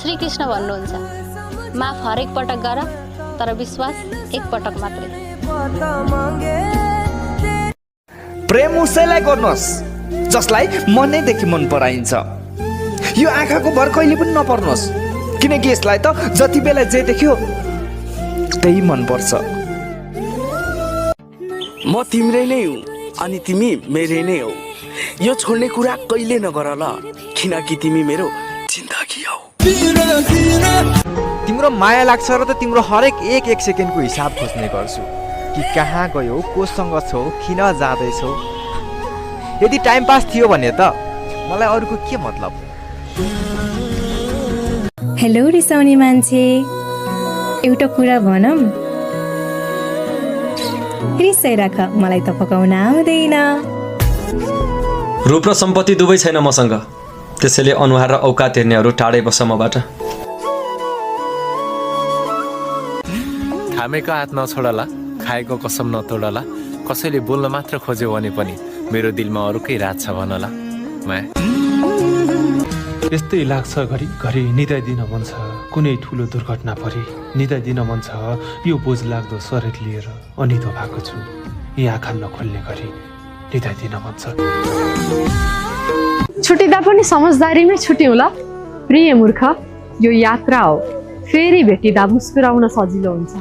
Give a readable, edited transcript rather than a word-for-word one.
श्रीकृष्ण भन्नुहुन्छ, माफ हरेक पटक गर तर विश्वास एक पटक मात्रै। प्रेम उसैलाई गर्नुहोस् जसलाई मनैदेखि मन पराइन्छ। यो आँखाको भर कहिले पनि नपर्नुहोस्, किनकि यसलाई त जति बेला जे देख्यो त्यही मनपर्छ। म तिम्रै नै हुँ अनि तिमी मेरै नै हौ। यो छोड्ने कुरा कहिले नगर ल, किनकि तिमी मेरो जिन्दगी हौ। तिम्रो माया लाग्छ र त तिम्रो हरेक एक सेकेन्डको हिसाब खोज्ने गर्छु कि कहाँ गयौ, कोसँग छौ, किन जाँदैछौ। यदि टाइम पास थियो भने त मलाई अरूको के मतलब। हेलो रिसाउने मान्छे, एउटा कुरा भनौँ? रिसाइ राख, मलाई त पकाउन आउँदैन। रूप र सम्पत्ति दुवै छैन मसँग, त्यसैले अनुहार र औकात हेर्नेहरू टाढै बस मबाट। थामेको हात नछोडला, खाएको कसम नतोडला। कसैले बोल्न मात्र खोज्यो भने पनि मेरो दिलमा अरूकै राज छ भनला। माया यस्तै लाग्छ, घरि घरि निदाइदिन मन छ। कुनै ठुलो दुर्घटना परि निदाइदिन मन छ। यो बोझ लाग्दो शरीर लिएर अनिदो भएको छु। यी आँखा नखोल्ने गरी निदाइदिन मन छ। छुटिँदा पनि समझदारीमै छुट्यौँ ल प्रिय मूर्ख। यो यात्रा हो, फेरि भेटिँदा मुस्कुराउन सजिलो हुन्छ।